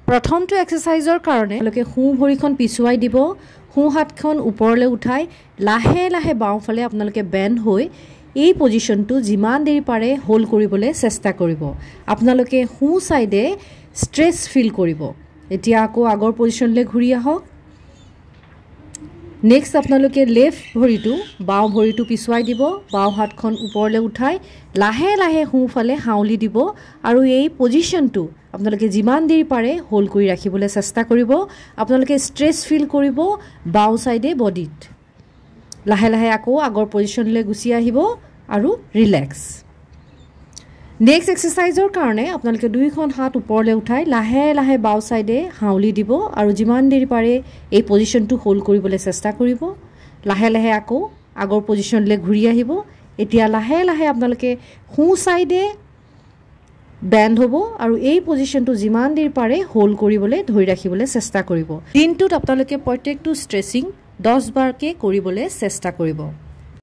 প্ৰথমটো এক্সাৰচাইজৰ কাৰণে আপোনালোকে সোঁ ভৰিখন পিছুৱাই দিব, সোঁ হাতখন ওপৰলৈ উঠাই লাহে লাহে বাওঁফালে আপোনালোকে বেণ্ড হৈ এই পজিশ্যনটো যিমান দেৰি পাৰে হোল্ড কৰিবলৈ চেষ্টা কৰিব। আপোনালোকে সোঁ ছাইডে ষ্ট্ৰেছ ফিল কৰিব। এতিয়া আকৌ আগৰ পজিশ্যনলৈ ঘূৰি আহক। নেক্সট আপোনালোকে লেফ্ট ভৰিটো, বাওঁ ভৰিটো পিছুৱাই দিব, বাওঁ হাতখন ওপৰলৈ উঠাই লাহে লাহে সোঁফালে হাউলি দিব আৰু এই পজিশ্যনটো আপোনালোকে যিমান দেৰি পাৰে হোল্ড কৰি ৰাখিবলৈ চেষ্টা কৰিব। আপোনালোকে ষ্ট্ৰেছ ফিল কৰিব বাওঁ ছাইডে বডিত। লাহে লাহে আকৌ আগৰ পজিশ্যনলৈ গুচি আহিব আৰু ৰিলেক্স। নেক্সট এক্সাৰচাইজৰ কাৰণে আপোনালোকে দুয়োখন হাত ওপৰলৈ উঠাই লাহে লাহে বাওঁ ছাইডে হাউলি দিব আৰু যিমান দেৰি পাৰে এই পজিশ্যনটো হোল্ড কৰিবলৈ চেষ্টা কৰিব। লাহে লাহে আকৌ আগৰ পজিশ্যনলৈ ঘূৰি আহিব। এতিয়া লাহে লাহে আপোনালোকে সোঁ ছাইডে বেণ্ড হ'ব আৰু এই পজিশ্যনটো যিমান দেৰি পাৰে হোল্ড কৰিবলৈ, ধৰি ৰাখিবলৈ চেষ্টা কৰিব। দিনটোত আপোনালোকে প্ৰত্যেকটো ষ্ট্ৰেচিং 10 বাৰকৈ কৰিবলৈ চেষ্টা কৰিব।